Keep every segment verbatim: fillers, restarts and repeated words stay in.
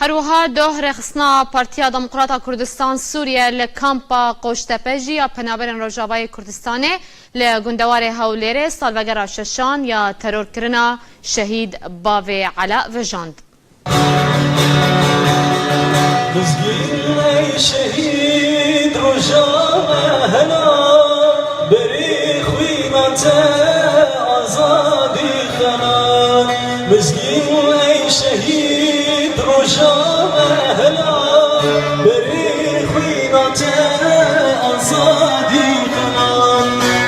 Her wiha doh rêxistina Partiya Demokrata Kurdistan Sûriye li kampa Qoştepe jî ya Penaberên Rojavayê Kurdistanê li gundewarê Hewlêrê salvegera şeşan ya terorkirina şehîd Bavê Ela vejand. Mizgîn ey şehîd, roja me hela, berê xwîna te azadî xela. Mizgîn ey şehîd, roja me hela, berê xwîna te azadî xela.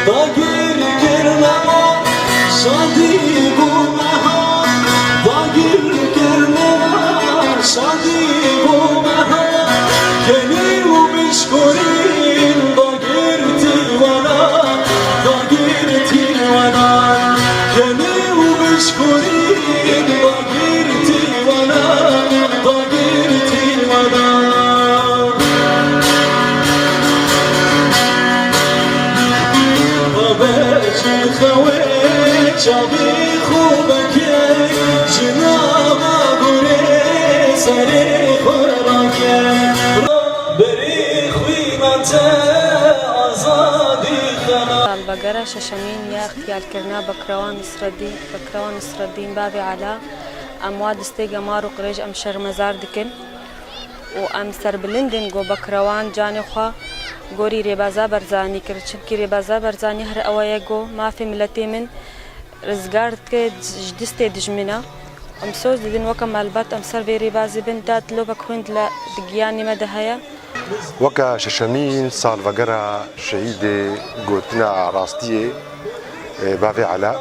Dagirkirina me şadî bû meha, dagirkirina me şadî bû meha. Kenî û bişkorîn dagirtî wana, dagirtî wana. Kenî û bişkorîn dagirtî wana, dagirtî wana. Babê ji xewê çavê xwe veke, ji nava gorê serê xwe rake. Berê xwîna te azadî xela. Salvegera şeşemîn ya îxtiyalkirina Bekrewan Nisreddîn, Bekrewan Nisreddîn Bavê Ela, em wa destê gemar û qirêj em şermezar dikin û em serbilind in ku Bekrewan canê xwe gorî Rêbaza Barzanî kir. Çimkî Rêbaza Barzanî her ew ye ku mafê miletê min rizgar dike ji destê dijmina. Em soz didin weke malbat em ser vê rêbazê bin, da dilobek xwîn di giyanê me de heye. Weke şeşemîn salvegera şehîdê gotina rastiyê, e, Bavê Ela.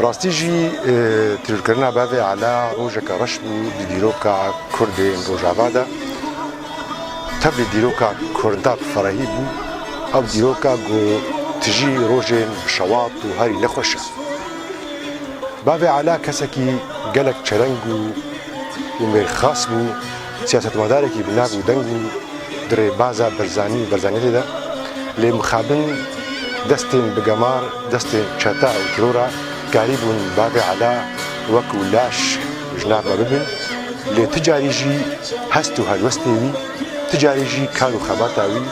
Rastî jî, e, terorkirina Bavê Ela rojeke reş bû di dîroka Kurdên Rojava de. Tevlî dîroka Kurda bi ferehî bû. Ew dîroka ku tijî rojên şewat û herî nexweş e. Bavê Ela kesekî gelek çereng û, û mêrxas bû, siyasetmedarekî bi nav û deng bû di rêbaza Barzanî û Barzaniyetê de. Lê mixabin destên bi gemar, destên çeta û terora karîbûn Bavê Ela wekû laş ji nav me bibin. Lê ti carî jî hest û helwestê wî, ti carî jî kar û xebata wî,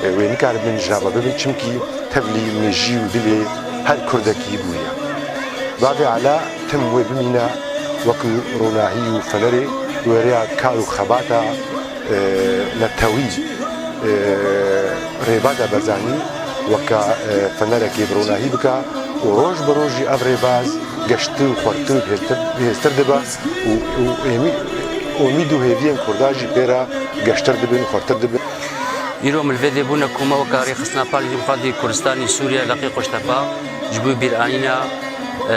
e, wê nikaribin ji nava bibin, çimkî tevlî mejî û dilê her Kurdekî bûye. Bavê Ela tim wê bimîne wekû ronahî û fenerê wêreya kar û xebata, e, netewî, e, rêbaza Barzanî weke, e, fenerekê bi ronahî bike û roj bi roj jî ev rêbaz geştir û xwertir û hêztir, hêztir dibe û, û êmî-, umîd û hêviyên Kurda jî pê re geştir dibin û xwertir dibin. Îro min li vê dê bûne ku me weke Rêxistina Partî Demokratî Kurdistanê Sûriye Leqê Qoştepa ji bo bîranîna, e,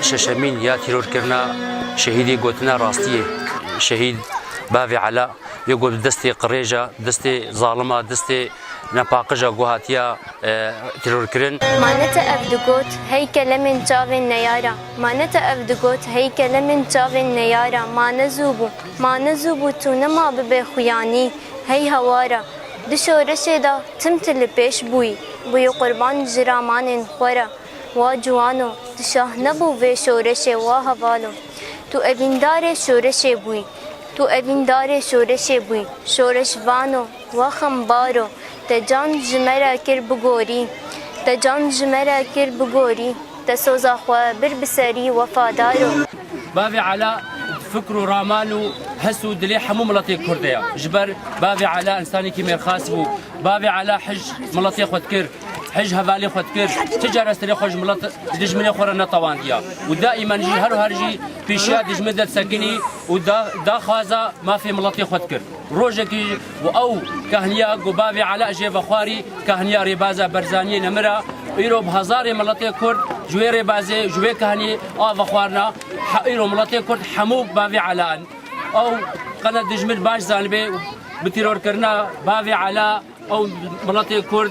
şeşemîn ya terorkirina şehîdê gotina rastiyê, şehîd Bavê Ela, yê ku bi destê qirêja, destê zalima, destê nepaqija ku hatiya, e, terorkirin. Ma ne te ev digot, hey kelemên çavên neyara. Ma ne te ev digot, hey kelemên çavên neyara. Ma ne zû bû, ma ne zû bû tu nema bibe xuyanî, hey hewara. Di şoreşê de tim tu li pêş bûyî, bûyî qurban ji ramanên xwe re. Wa ciwano, tu şah nebû vê şoreşê wa hevalo. Tu evîndarê şoreşê bûyî. Tu evîndarê şoreşê bûyî. Şoreşvano, wa xembaro, te can ji me re kir bigorî. Te can ji me re kir bigorî. Te soza xwe bir bi serî wefadaro. Bavê Ela fikr û raman û hes û dilê hemû miletê Kurd e ya. Ji ber Bavê Ela însanekî mêrxas bû. Bavê Ela hij miletê xwe dikir. Hij hevalê xwe dikir, ti cara serê xwe ji milet, dijminê xwe re netewandiya. Û daîmen jî her û her jî pêşiya dijmin de disekinî û da-, daxwaza mafê miletê xwe dikir. Rojekî û ew kahniya ku Bavê Ela jê vexwarî, kahniya rêbaza Barzaniyê nemira. Îro bi hezarê miletê Kurd ji wê rêbazê, ji wê kahniyê a vexwarina. He-, îro miletê Kurd hemû Bavê Ela in. Ew qene dijmin baş zanibê û bi terorkirina Bavê Ela Ew miletê Kurd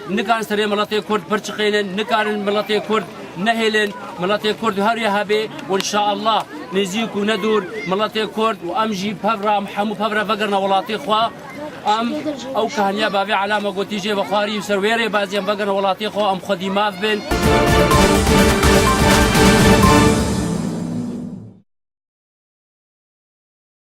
nikarin serê miletê Kurd birçiqênin, nikarin miletê Kurd nehêlin. Miletê Kurd her ya hebe û înşaallah nêzîk û nedûr miletê Kurd û em jî pevra, em hemû pevra vegerine welatê xwe. Em ew kahniya Bavê Ela me gotî jê vexwarî û ser wê rêbazî em vegerine welatê xwe, em xwedî maf bin.